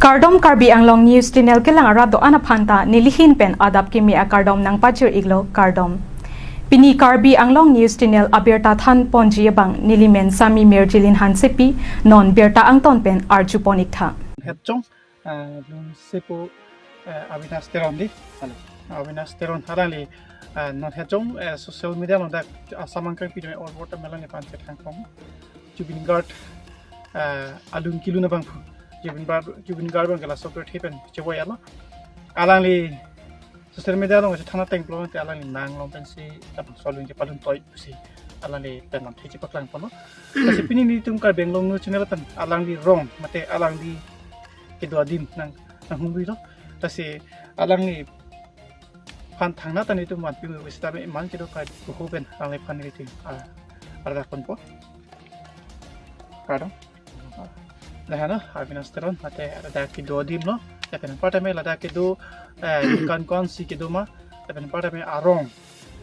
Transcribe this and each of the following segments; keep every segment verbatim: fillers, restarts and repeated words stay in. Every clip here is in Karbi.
Kardom, Karbi Anglong News Channel kelang arat do-an aphanta nelihin pen adap kimi akardom nangpajir-iklo, kardom. Pini Karbi Anglong News Channel abirta thanponji abang nelimen Sami Mirjilin Hansepi, non birta angton pen arjupon-iktha. Hepchong, eh, lun sepo, eh, Avinash Teron di. Halo. Avinash Teron alangli, eh, non hepchong, eh, social media along dak Assam angkangpi dome orvot amelang ni panche thangkong. Zubeen Garg, eh, alun kelun abangphu. Zubeen Garg, Zubeen Garg abang ke laso birthday pen chevoi alo. Alangli social media along si thana tengplo te alangli mang along pensi labangso alun kepalun toi pusi alangli pen lamthe chepaklang ponlo. Lasi pini nelitum Karbi Anglong News Channel pen alangli arong mate alangli kedo adim nang nanghumrilo. Lasi alangli phan thangnat ta nelitum vanpi me sitame iman kedo kai kuhu pen alangliphan nelitum, ah, arda ponpo. Kardom. Laheno, Avinash Teron, mate ladak kedo adim lo, lapen anparta me ladak kedo, eh, dukan konsi kedo ma, lapen anparta me arong,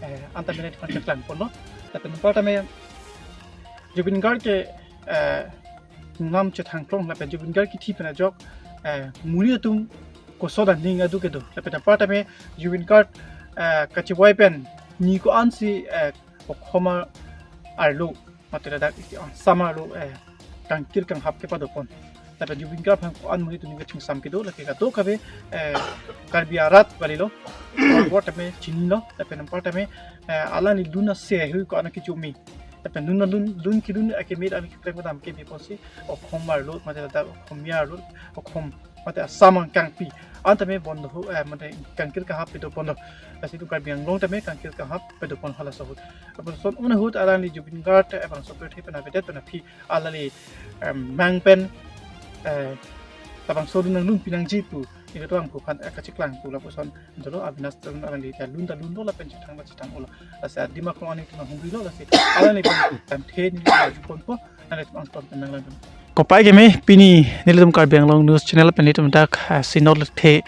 eh, anta me nelitum cheklang ponlo, lapen anparta me Zubeen Garg ke, eh, nam chethangklong, lapen Zubeen Garg kithi pen ajok, eh, muri atum koson aning adu kedo, lapen anparta me Zubeen Garg, eh, kachevoi pen ni ko-ansi, eh, okhoma arlo, mate ladak isi Assam arlo, eh, kangkir kanghap kepadopon. Lapen Zubeen Garg aphan ko-an muri tuni kachingsam kedo, lake kadokave, eh, Karbi arat valilo, orvot tame chinilo, lapen anparta me, eh, alangli lun ase hui ko-an kechumi. Lapen lun lun lun kelun akemit alangli keklem kedam kebi ponsi, okhom arlo, mate ladak okhomia arlo, okhom mate Assam angkangpi anta me bondo ho, eh, mate kangkir kanghap kedo bondo. Lasi itum Karbi Anglong tame kangkir kanghap pedopon halaso ahut. Lapuson un ahut alangli Zubeen Garg, eh, bangso birthday pen avedet pen aphi alangli, em, mang pen, eh, labangso alun nanglunpi nangji pu, nelitum abangphu aphan, eh, kacheklang pu lapuson dolo. Avinash Teron alangli ta lun ta lunlo lapen chethang ta chethanglo. Lasi adim aklong ani tuna humrilo lasi alangli pen lamthe neli arjuponpo. Nanglitum angton pen nanglang. Kopai keme, pini nelitum Karbi Anglong News Channel pen nelitum dak, ah, Sinot Lekthe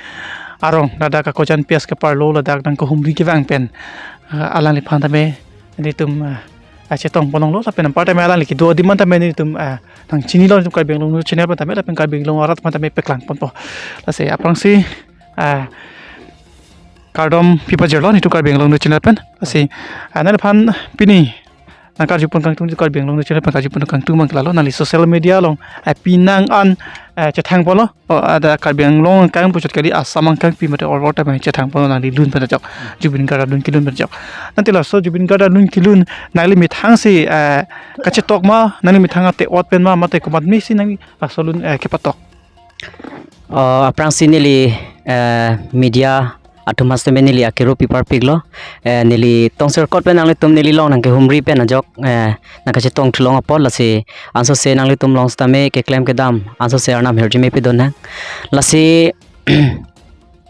arong, ladak Kakojan P S keparlo ladak nangkehumri kevang pen, ah, alangliphan tame nelitum, ah, ah, chetong ponlonglo, lapen anparta me alangli kedo adim an tame nelitum, ah, nangchinilo nelitum Karbi Anglong News Channel pen tame, lapen Karbi Anglong arat aphan tame paklang ponpo. Lasi aphrangsi, ah, kardom pipajirlo nelitum Karbi Anglong News Channel pen. Lasi, ah, nangliphan pini nangkarjupon kangtung, Karbi Anglong News Channel pen karjupon kangtung abang ke lalo, nangli social media along, eh, pinang an, eh, chethang ponlo, o, ada Karbi Anglong angkang puchot kali Assam angkangpi mate orvot tame chethang ponlo nangli lun pen ajok, Zubeen Garg alun kelun pen ajok. Ante laso Zubeen Garg alun kelun nangli methangsi, eh, kachetok ma, nangli methang ate-ot pen ma, mate komatmesi nangli laso alun, eh, kepatok? Oh, aphrangsi neli, eh, media atum haste me neli akero piparpiklo. Eh, neli tongserkot pen nanglitum neli along nangkehumri pen ajok, eh, nangkachetong thulong apot, lasi ansose nanglitum along sitame keklem kedam ansose arnam hirjume pidun nang. Lasi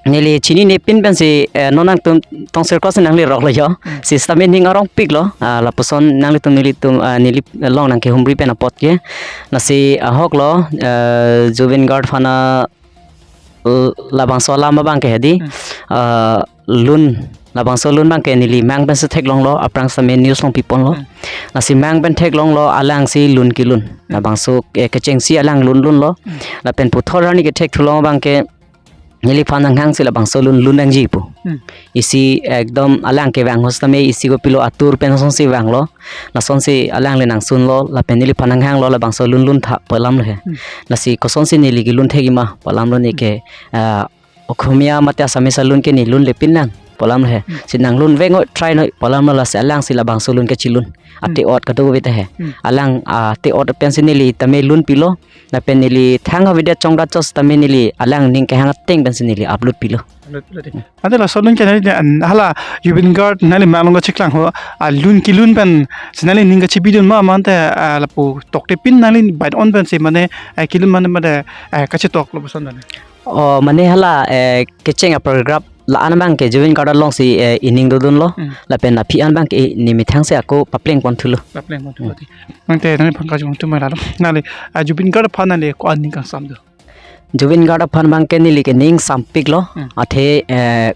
neli chininepin pensi, eh, non nangtum tongserkot si nangli roklo jo. Hmm. Si sitame ning arongpiklo, ah, lapuson nanglitum nelitum, ah, neli along nangkehumri pen apot ke. Lasi ahoklo, eh, Zubeen Garg aphan a, l-, labangso alam abang ke hedi, Hmm. ah, lun, labangso alun abang ke neli mang pensi theklonglo, aphrang sitame news along piponlo. Hmm. Lasi mang pen theklonglo, alangsi lun kelun. Hmm. Labangso, eh, kechengsi alang lun lunlo. Hmm. Lapen puthot arni kethek thulong abang ke neliphan nanghangsi labangso alun lun nangji pu. Hmm. Isi ekdom alang kevang ahut sitame isi kopilo atur pen asonsi vanglo. Lasonsi alangli nangsunlo, lapen neliphan nanghanglo labangso alun luntha pu alamlo he. Hmm. Lasi kosonsi neli kelun thekji ma pu alamlo, ne ke, ah, Okhomia mate Assamese alun ke ne lunlepin nang pu alamlo he. Hmm. Si nanglun vek noi, try noi pu alamlo, lasi alangsi labangso alun kechelun. Hmm. Ate-ot kadokave ta he. Hmm. Alang, ah, ate-ot pensi neli tame lunpilo. Lapen neli thang avedet chongdat chot sitame neli alang ning kehang ateng pensi neli upload pilo. Upload pilo dei. Ante laso alun ke nangli, an, hala Zubeen Garg nangli mang along kacheklang ho, alun kelun pensi nangli ning kachebidun ma, mate, ah, lapu toktepin nangli bait-on pensi mane, ah, kelun mane mane, ah, kachetoklo puson mane? Oh, mane hala, eh, kecheng a-paragraph la-an abang ke Zubeen Garg alongsi, eh, ining dodunlo. Hmm. Lapen aphi an abang ke, eh, ne methangsi ako papleng ponthulo. Papleng ponthulo. Hmm. Dei. Ante nangliphan karju ponthu ma lalo. Nangli, ah, Zubeen Garg aphan nangli ko-an ning kangsam do? Zubeen Garg aphan abang ke neli ke ning sampiklo. Hmm. Athe, eh,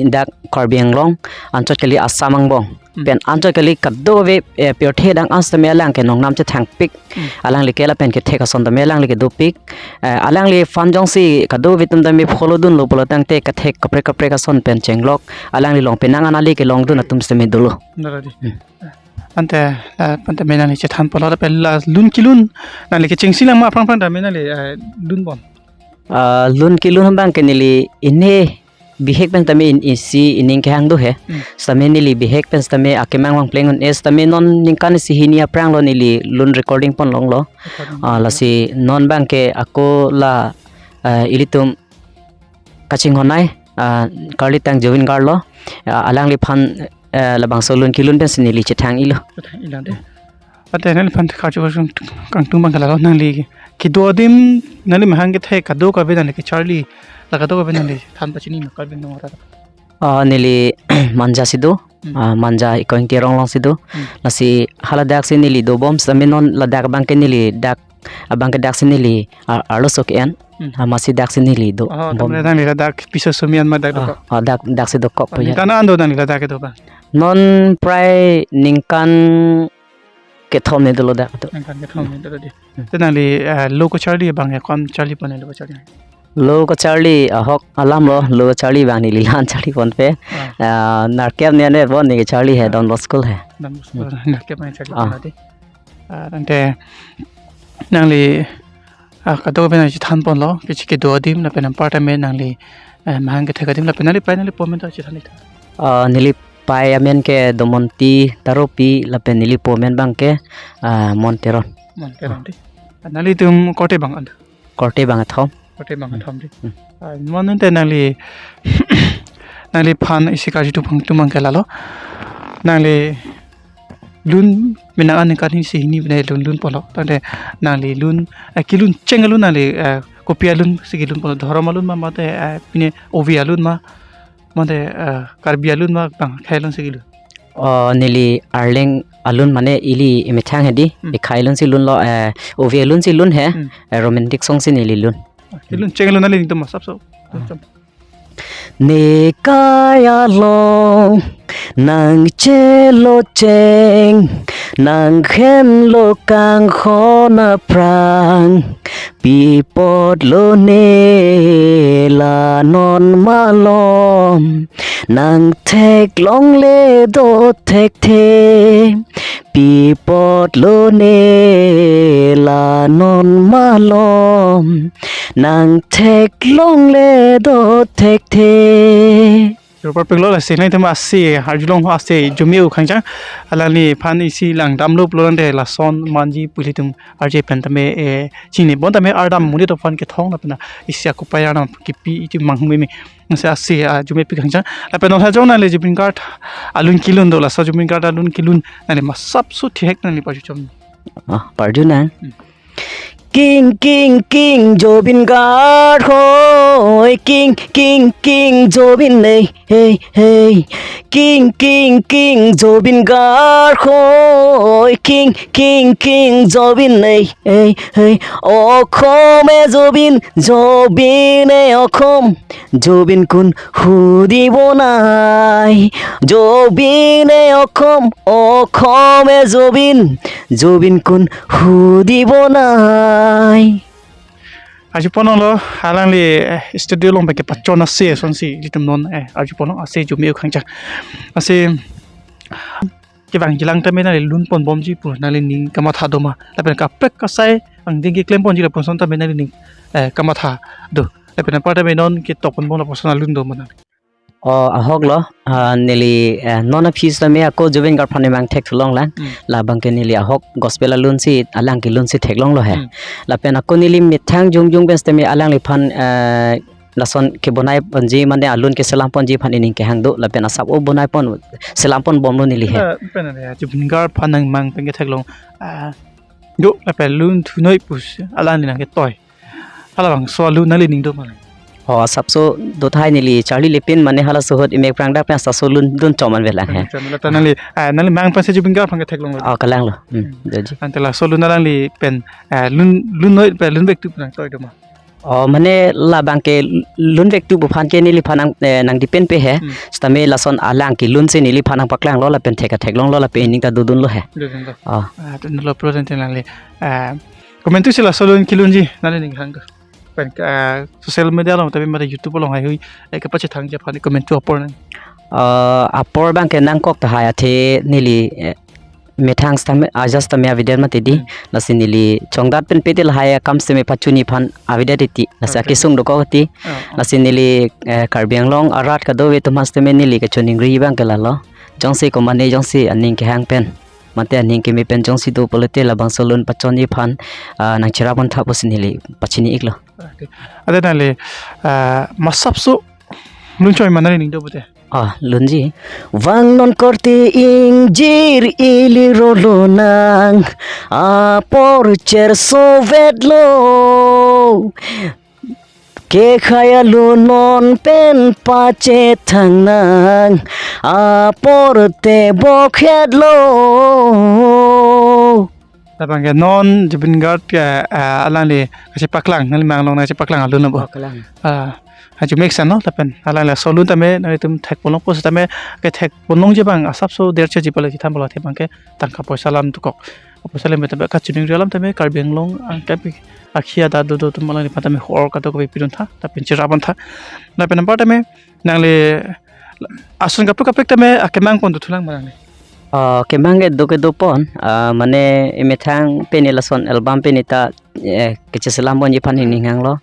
dak Karbi Anglong anchot kali Assam angbong Hmm. Pen anchot kali kadokave, eh, pirthe adang an setame alang ke nongnam chethangpik. Hmm. Alangli ke lapen kethek ason tame alangli ke dopik. Eh, alangli fan jongsi kadokave atum tame follow dunlo pulo tangte kethek kaprek kaprek ason pen chenglok. Alangli along penang an ale kelongdun atum setame dolo. Dolo dei. Hmm. Ante, eh, ante me nangli chethan pulo lapen la lun kelun nangli kechengsi lang ma aphrang aphrang tame nangli, eh, lun bon. Ah, lun kelun abang ke neli ine bihek pen tame in isi ining kehang do he. Hmm. Setame neli bihek pen setame akemang vangpleng un-e setame non ningkan isi hini aphrang lo neli lun recording pon longlo. Recording. Ah, lasi non abang ke ako la, eh, ilitum kachinghon ai, ah, karlitang Zubeen Garg lo. Ah, alangliphan, eh, labangso lun kelun pensi neli chethang-ilo. Chethang-ilo dei. Ante nangliphan karju kangtung abang ke lalo nangli kedo adim nangli mahang kethek kadokave nangli kecharli la kadokave nangli than pachini ma Karbi Anglong arat. Ah, neli Manja si do. Hmm. Ah, Manja Ikoingti arong along si do. Hmm. Lasi haladak si neli dobom setame non ladak abang ke neli dak abang ke dak si neli ar-, arloso ke-en. Hmm. Amatsi dak si neli do. Oh, bom. Tame nangli ladak piso sumi an ma dak dokok. Ah, ah, dak, dak si dokok. Oh, punya. Ningkan an do nangli ladak kedo abang? Non prai ningkan kethom ne dolo dak do. Ningkan kethom ne dolo dei. Hmm. Te nangli, eh, lo kecharli abang ke ko-an charli pon lo kecharli? Lo kecharli ahok alam lo, lo kecharli abang neli la-an charli ponpe. Ah. Ah, nerkep ne ne bon ne kecharli he, ah, Don Bosco he. Don Bosco, hmm, nerkep ne charli, ah, pon dei. Ah, tangte nangli, ah, kadokave nangli chethan ponlo, kechi kedo adim lapen anparta me nangli, eh, mahang kethek adim lapen nangli pei nangli po amen ta chethan ik tha. Ah, neli pei amen ke Domonti Taropi lapen neli po amen abang ke, ah, Mon Teron. Mon Teron dei. Ah, nanglitum korte abang an? Korte abang kethom. Korte abang kethom dei. Hmm. Ah, mo nonte nangli, nangliphan isi karju atum abang ke lalo. Nangli lun menang an ningkan isi hini bene lun lun pulo. Tangte nangli lun, eh, kelun cheng alun nangli, eh, kopi alun si kelun pulo, dhorom alun ma mate, eh, pine ovi alun ma mate, eh, Karbi alun ma bang khei alun si kelun? Oh, neli Arleng alun mane ili emethang he dei, hmm, ekhai alun si lunlo, eh, ovi alun si lun he, hmm, eh, romantic song si neli lun. Kelun cheng alun nangli ningtum ma sapso. Ah. Ne kai along nangchelo cheng, nanghenlo kanghon aphrang, pi apot lone la non malom, nangtheklongle do thekthe, pi apot lone la non malom, nangtheklongle do thekthe. Jor parpik lo lasi nangtum ase arjulong ho ase Jumi Ukhangchang. Alangliphan isi lang damlo pulo tangte lason manji pu ilitum arje pen tame, eh, chini bon tame ardam monit aphan kethong lapen isi akopai arnam kipi iti manghumeme. Nasi ase, ah, Jumi Ukhangchang. Lapen non ha jong nangli Zubeen Garg alun kelun do, laso Zubeen Garg alun kelun nangli ma sapso thihek nangli parju chom. Ah, parju nang. Hmm. King, king, king, Zubeen Garg hoi, king, king, king, Zubeen nei, hey, hey. King, king, king, Zubeen Garg hoi, king, king, king, Zubeen nei, hey, hey. Okhom e Zubeen, Zubeen e okhom, Zubeen kun hudi bonai, Zubeen e okhom, okhom e Zubeen, Zubeen kun hudi bonai. Arju ponlonglo, alangli, eh, studio along pen kepachon ase asonsi ilitum non, eh, arju ponlong ase Zumi Ukhangchang. Ase kevang jilang tame nangli lun ponbomji pu nanglining kamatha do ma? Lapen kaprek kasai angdeng keklem ponji lapuson tame nanglining, eh, kamatha do? Lapen anparta me non ketok ponbom lapuson alun do ma nang? Oh, ahok lo, ah, neli, eh, non aphi setame ako Zubeen Garg aphan nemang thekthulong lang. Hmm. Labang ke neli ahok gospel alun si, alang kelun si theklonglo he. Hmm. Lapen ako neli methang jongjong pen setame alangliphan, eh, lason kebonai ponji mane alun keselam ponji aphan ining kehang do. Lapen asap o bonai pon selam ponbomlo neli he. Eh, pen ya, Zubeen Garg aphan nangmang pen ketheklong, ah, do lapen lun thunoi pusi alangli nangketoi. Halabangso alun nanglining do ma? Oh, asapso do tahai neli charlile pin mane halaso ahut imek prang dak pen asapso lun dun chom an velang he. Lun chom an velang ta nangli, ah, nanglimang pensi Zubeen Garg aphan ketheklonglo. Oh, kelanglo. Hmm, hmm, doji. Ante laso alun alangli pen, ah, lun, lun noi pen lun bek tu pen nangtoi do ma? Oh, mane labang ke lunvek tu aphan ke neliphan nang, eh, nang depend pe he. Hmm. Sitame lason alang kelun si neliphan nangpaklanglo lapen thek athek longlo lapen ening ta dodunlo he. Dodunlo. Oh. Ah, dodunlo pro tenten nangli. Ah, komantu si laso lun kelunji nangli ning hang tu. Pen, ah, social media along tapi mate YouTube along haihui, eh, kepachethangji aphan komantu apor nang. Ah, apor abang ke nangkok tahai athe neli, eh, methang sitame, aja sitame avedet mati di. Hmm. Lasi neli chongdat pen pete lahai akam sitame pachunji aphan avedet titi. Lasi okay. Akesung dokok ti. Oh, oh. Lasi neli, eh, Karbi Anglong arat kadokave atum aphan sitame neli kachiningri abang ke lalo. Jongsi komane jongsi aning kehang pen, mate aning keme pen jongsi do pulote labangso lun pachonji aphan, ah, nangcherap pontha pusi neli pachini iklo. Okay. Ante nangli, ah, masapso lun choi ma nangli ning do pute. Ah, lunji. Vangnon korte ingjir ili rolo nang, apor chersovetlo. Kekhai alun non pen pachethang nang, apor te bokhetlo. Labang ke non Zubeen Garg ke, ah, alangli kachepaklang, nangli Karbi Anglong nangchepaklang alun abo. Paklang. Ah, ajo mix ano, lapen alangli laso lun tame nangtum thek ponlongpo sitame kethek ponlongji abang asapso derche ji pale chethan pula the abang ke tangka poisa alam dokok. Poisa alam tame kachiningri alam tame Karbi Anglong angkap akhia da do do atum alangliphan tame hor kadokave pidun tha, lapen cherap pon tha. Lapen anpar tame nangli ason kaprek kaprek tame akemang pon dothulang ma nangli. Ah, kemang ke do ke do pon, ah, mane emethang pini lason album pini ta, eh, kecheselam ponji aphan ning hanglo.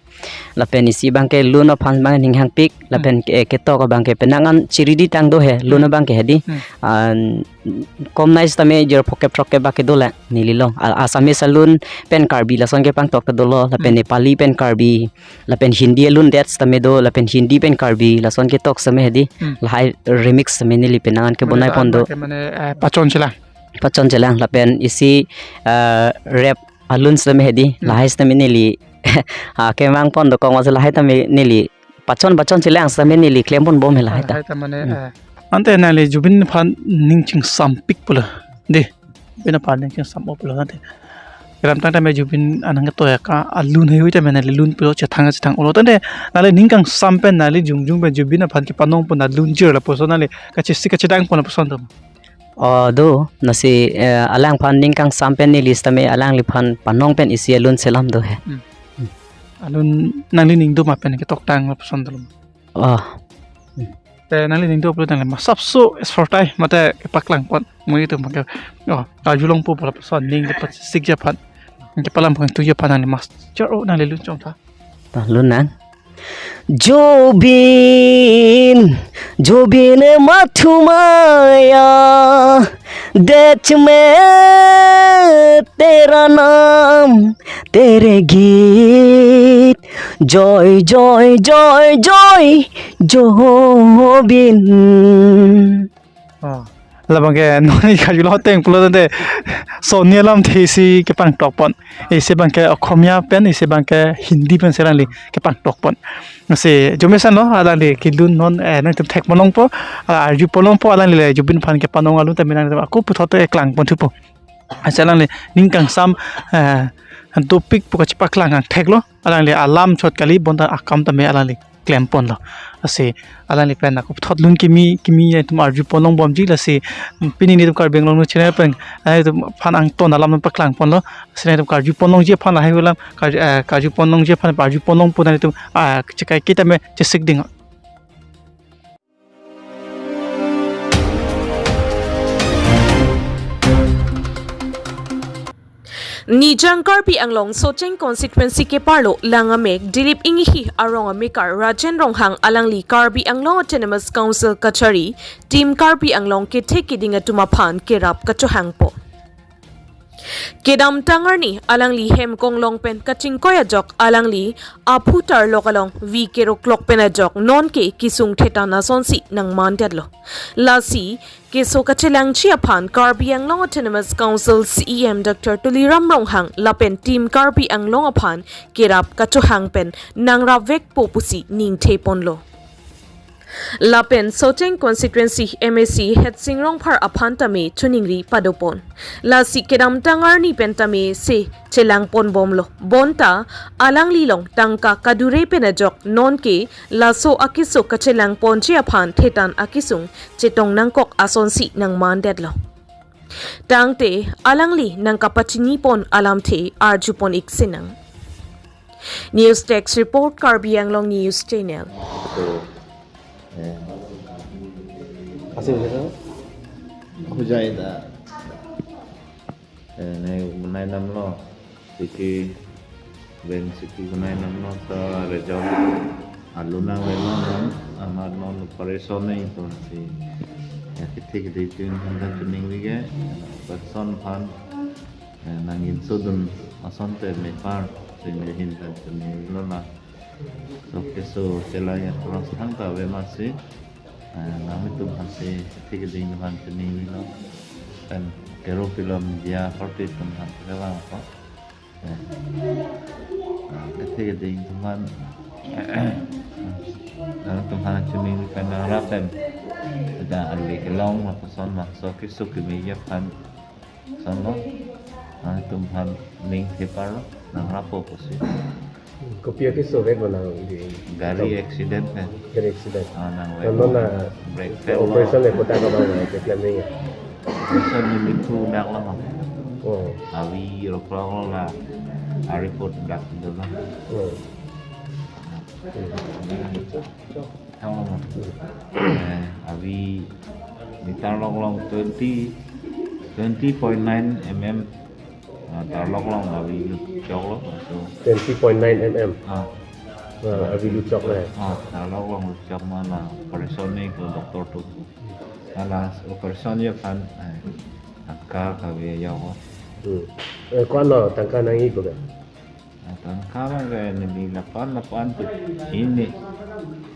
Lapen isi abang ke lun aphan abang ning hangpik, lapen, eh, ketok abang ke penang an chiridi tang do he, lun abang ke he di. Hmm. An kom nai sitame jer phokep throkkep abang ke dolang neli long. A-, Assamese alun pen Karbi lason kepangtok ta dolo, lapen Nepali pen Karbi, lapen Hindi alun det sitame do, lapen Hindi pen Karbi lason ketok sitame he di. Hmm. Lahai remix sitame neli penang an kebonai pon do. Mane, ah, mane, eh, pachon chelang. Pachon chelang, lapen isi, eh, rap alun sitame he di. Hmm. Lahai sitame neli, ah, kemang pon dokok masi lahai tame neli pachon pachon chelang sitame neli klem ponbom he lahai ta. Lahai ta mane, hmm, eh, ante nangli Zubeen aphan ning chingsampik pulo di. Zubeen aphan ning chingsam-o pulo ante. Kedamtang tame Zubeen anang ketoya ka alun haihui tame nangli lun pulo chethang chethang-olo tangte nangli ning kangsam pen nangli jongjong pen Zubeen aphan kepanong pon alun jir lapuson nangli kachesik kachedang pon lapuson atum. Oh, do, lasi, eh, alangphan ning kangsam pen neli sitame alangliphan panong pen isi alun selam do he. Hmm. Hmm. Alun nangli ning do ma pen ketoktang lapuson dolo. Oh. Hmm. Te nangli ning do pulo nangli masapso sfortai mate kepaklang pon. Mo itum ke, oh, karjulongpo pula lapuson ning kepachesik ji aphan. Kepalam pon tuji aphan nangli mas. Char o nangli lun chong tha. Ta lun nang. Zubeen, Zubeen mathumaya, dech mein tera naam, tere geet, joy, joy, joy, joy, Zubeen. Oh. Labang ke non karjulo ateng pulo tangte sonni alamthe isi kepangtok pon. Isi abang ke Okhomia pen, isi abang ke Hindi pen si alangli kepangtok pon. Lasi ajo mesen lo alangli kelun non, eh, nangtum thek ponlongpo, ah, arju ponlongpo alangli le Zubeen aphan kepanong alun tame nangtum ako puthot eklang pon thupo. Lasi alangli ning kangsam, eh, dopik pu kachepaklang angthek lo. Alangli alam chot kali bonta akam tame alangli klem ponlo. Lasi alangli pen ako puthot lun kimi kimi nangtum arju ponlongbomji lasi pini netum Karbi Anglong News Channel pen nangtum aphan angton alam paklang ponlo. Lasi nangtum karju ponlongji aphan lahai alam kar-, eh, karju ponlongji aphan arju ponlongpo nangtum, ah, chekai kita me chesik ding. Nijang Karbi Anglong Socheng Constituency keparlo Langamek Dilip Enghi arong amekar Rajen Ronghang alangli Karbi Anglong Autonomous Council kachari Team Karbi Anglong kethek keding atum aphan kerap kachohangpo. Kedamtang arni alangli hem konglong pen kachingkoi ajok alangli aphu tarlok along vi keroklok pen ajok nonke kesung thetan asonsi nangmandetlo. Lasi keso kachelangji aphan Karbi Anglong Autonomous Council C E M Doctor Tuliram Ronghang lapen Team Karbi Anglong aphan kerap kachohang pen nangrapvekpo pusi ningthe ponlo. Lapen Socheng constituency M A C Headsing Rongphar aphan tame choningri padopon. Lasi kedamtang arni pen tame se chelangponbomlo. Bonta alanglilong tangka kadure pen ajok nonke laso akeso kachelangponji aphan thetan akesung chetong nangkok asonsi nangmandetlo. Tangte alangli nangkapachinipon alamthe arjupon-ik sinang. News Desk Report, Karbi Anglong News Channel. So, eh, Asing sih, Hujai ta, eh, ne menai namlo, siki ben siki menai namlo sa result aluna velo nam, amar non operation nangji pu si, ya, kethek kethek tin handa tuning lagi, person aphan, eh, nang insodun asonte mepar, sehingga hintan chinilo na. So, keso chelang ya terus thangta ave masi, eh, nanglitum aphan si kethek kethek tin aphan chinilo. Kan kero pilo media korte atum aphan si kelang ko. Eh, ah, kethek kethek tin aphan, nanglitum aphan chinilo kan nangrap pen. Kita ali kelong lapuson ma, so keso keme aphan. Sonlo, ah, nanglitum aphan ning theparlo, nangrapo pusi. Kopi akeso vet ma nang di? Gari accident kan. Gari accident. Ah, nang Nang vet. Nona brake fail lo. Operation le kota ka bang na ke plan ni. Operation ni liku dak lo ma. Oh. Avi roklok lo la. A report dak dolo. Oh. Hmm. Tang long. Eh, avi meter long long twenty, twenty point nine mm. Ah, tarlok long avi luchok lo, so. Twenty point nine mm. Ah. Ah, avi luchok lo. Ah, tarlok long luchok ma la operation ni ko doctor atum. Ala operation ya kan, eh, tangka kave ya ko. Hmm. Eh, ko-an lo tangka nangji ko ke? Ah, tangka ma ke neli lapu-an lapu-an tu chini.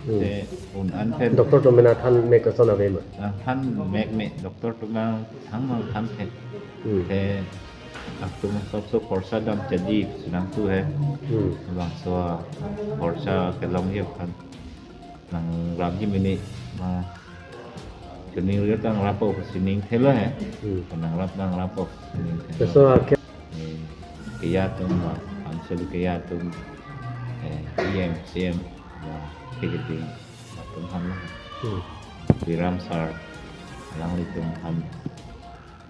Hmm. Te un-an pen. Doctor atum pen nangthan mek ason ave ma? Nangthan mek mek, doctor atum nangthan nangthan the. Hmm. Te atum sop sop khorsa dam chadi si nangtu he. Hmm. Bangso khorsa kelongji aphan nangrapji mene ma. Chiningri ta nangrapo pusi ning thelo he. Hmm. Nangrap nangrapo pusi ning thelo. Laso akhir. Eh, keya atum ma, council keya atum, eh, E M, C M, ma, kethek kethek tin atum aphan lo. Hmm. Biram sir, alanglitum aphan,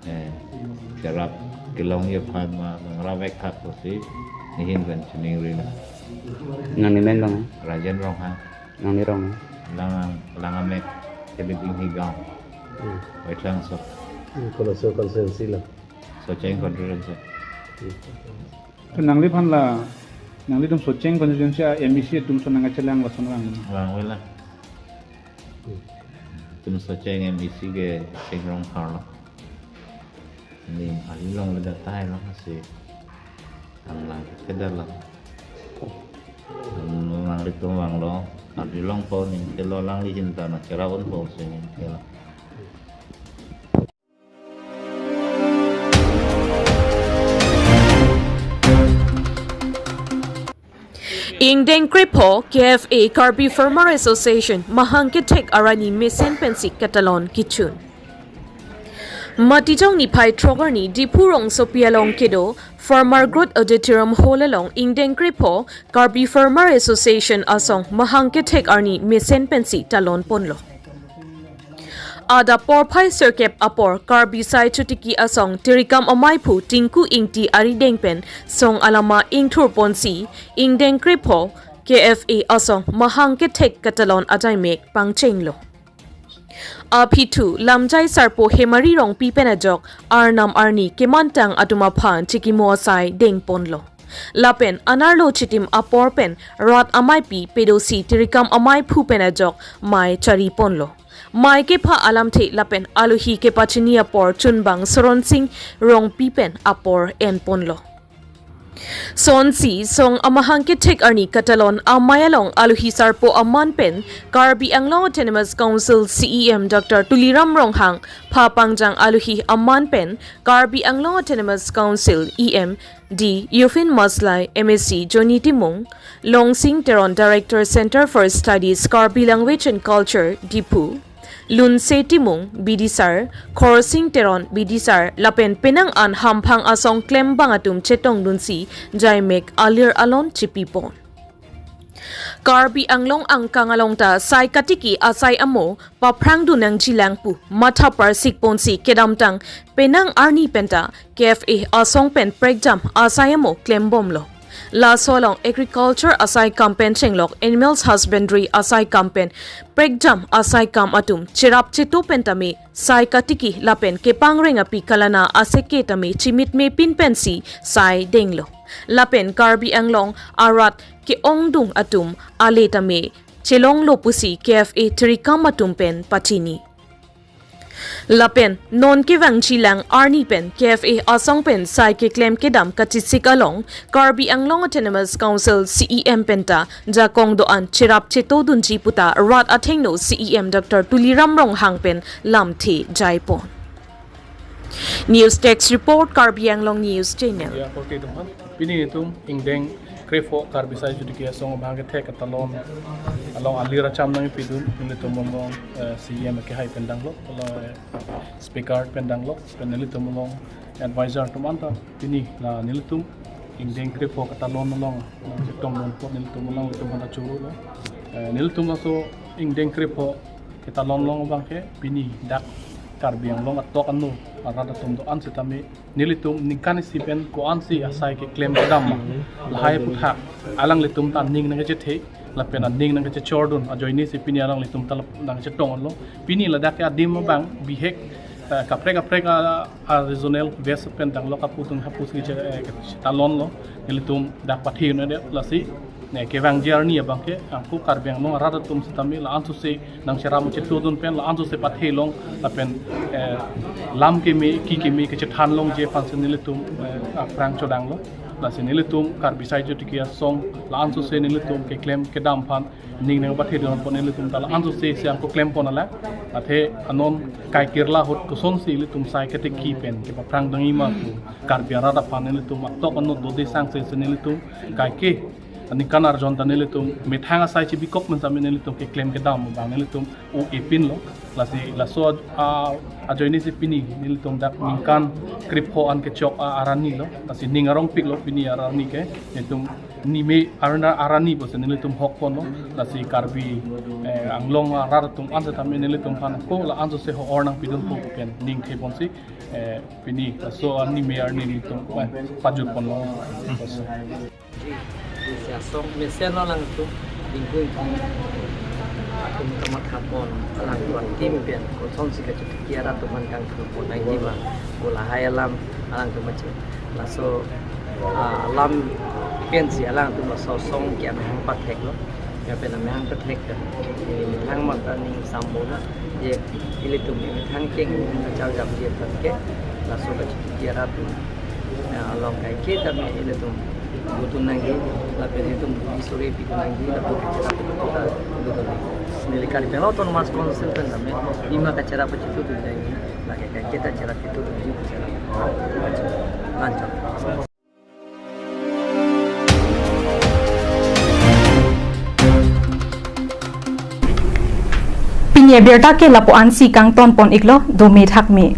eh, cherap kelongji aphan ma, nangrap vek tha pusi, nehin pen chiningri lo. Nangli men bang? Rajen Ronghang. Nangli rong? Lang, Langamek, Tebiding Higaon. Hmm. Waithlangso. Hmm, kolaso constituency lo? Socheng constituency. Hmm. To nangliphan la, nanglitum Socheng constituency a M A C atum ason nangkachelang lason vang? Vangve la. Hmm. Itum Socheng M A C ke Headsing Rongphar lo. Ning alilong le datai lo si. Ang lang kedar lo. Ang lang ritum vanglo. Alilong po ning kelo alangli hinta na kera un po si ning kelo. Ingdeng krepho K F A Karbi Farmer Association mahang kethek arni mesen pensi katalon kichun. Matijong niphai throk arni Diphu rongsopi along kedo Farmer Growth Auditorium Hall along ingdeng krepho Karbi Farmer Association asong mahang kethek arni mesen pensi talon ponlo. Adap porphai sirkep apor Karbi Sai Chotiki asong Tirikam amaiphu Tinku Ingti arideng pen song alama ingthur ponsi ingdeng krepho K F A asong mahang kethek katalon ajaimek pangchenglo. Aphi thu lamjai sarpo Hemari Rongpi pen ajok arnam arni kemantang atum aphan chikimo asai dengponlo. Lapen anerlo chitim apor pen rat amaipi pedosi Tirikam amaiphu pen ajok mei chariponlo. Mei kepha alamthe lapen alohi kepachini apor chunbang Soronsing Rongpi pen apor enponlo. Sonsi song amahang kethek arni katalon amei along alohi sarpo aman pen Karbi Anglong Autonomous Council C E M Doctor Tuliram Ronghang phapangjang alohi aman pen Karbi Anglong Autonomous Council E M D Yufin Maslai, M A C Johnny Timung, Longsing Teron, Director, Center for Studies Karbi Language and Culture, Diphu, Lunse Timung, B D sir, Khorsing Teron, B D sir, lapen penang an hamphang asong klembang atum chetongdunsi jaimek alir alon chipipon. Karbi Anglong angkang along ta sai katiki asai amo paphrangdun nangjilang pu matha parsikponsi kedamtang penang arni penta K F A asong pen prekjam asai amo klembomlo. Laso along agriculture asai kam pen chenglok animals husbandry asai kam pen prekjam asai kam atum cherap cheto pen tame sai katiki lapen kepangreng api kalana aseke tame chimitme pin pensi sai denglo. Lapen Karbi Anglong arat ke-ongdung atum ale tame chelonglo pusi K F A tirikam atum pen pachini. Lapen non kevangjilang arni pen K F A asong pen sai keklem kedam kachesik along Karbi Anglong Autonomous Council C E M penta jakong do-an cherap chetodunji puta rat athengno C E M Doctor Tuliram Ronghang pen lamthe jaipon. News Desk Report, Karbi Anglong News Channel. Ya, korte teman. Pini itum ingdeng krepho Karbi Sai Judiki Asong abang kethek katalon along alir acham nangpidun, nelitum along, eh, C E M kehai pen danglok, along, eh, speaker pen danglok, pen nelitum along advisor atum anta pini la nelitum ingdeng krepho katalon along, along chetongdunpo nelitum along, nelitum anta churolo. Eh, nelitum laso ingdeng krepho katalon along abangke pini dak Karbi Anglong atok ano arat atum do-an setame nelitum ningkan isi pen ko-ansi asai keklem kedam ma, lahai aphuthak alanglitum ta aning nangkechethe lapen aning nangkechechordun ajoinesi pini alanglitum ta nangchetonglo. Pini ladak ke adim abang bihek, eh, kaprek kaprek a, a regional base pen danglok aputhak hapusi che, eh, talonlo. Nelitum dak pathe un'edet lasi ne kevangji arni abangke angko Karbi Anglong arat atum setame la-ansose nangcherap chetodun pen la-ansose pathelong lapen, eh, lam keme ki keme kechethanlongji aphansi nelitum, eh, aphrang chodanglo. Lasi nelitum Karbi Sai Judiki Asong la-ansose nelitum keklem kedam aphan ning nangpathedunpo nelitum ta la-ansose si angko klempon alang. Athe anon kaikirla ahut kosonsi ilitum sai ketiki pen kepaphrang dangji ma pu Karbi arat aphan nelitum atok ano dode sangse si nelitum kaike aningkan arjon ta nelitum methang asai chibikok men sami nelitum keklem kedam abang nelitum u epinlo. Lasi laso a, ajoinesi pini nelitum dak ningkan krepho an kechok a, arnilo. Lasi ning arongpiklo pini arni ke, nelitum nime arna arni pusi nelitum hokponlo. Lasi Karbi, eh, Anglong arat atum an setame nelitum aphan ko la-ansose ho-or nangpidunpo pen ning theponsi, eh, pini laso anime arni nelitum, eh, pajutponlo. Isi asong mesen lo alangtum, ingkung ingkung atum kamatha pon, alangtum akim pen kosonsi kachotiki arat atum aphan kangthurpon nangji ma, ko lahai alam alangtum ache. Laso, ah, alam pensi alangtum laso asong ke amahang patheklo. Ya pen amahang pathek pen, eh, methang mata ning sambo na, ye ilitum methang keng kachal jam ye pen ke, laso kachotiki arat atum, eh, along kaike tame ilitum butun nangji, lapen ilitum budi suri pidun nangji, lapen kachara pidun ta butun nangji. Neli Karbi Anglong Autonomous Council pen tame, ima kachara pachitudun nangji, lake kaike ta chara pitudunji kachara. Lanchon. Pini abirta ke lapu-ansi kangtonpon iklo, dome thakme.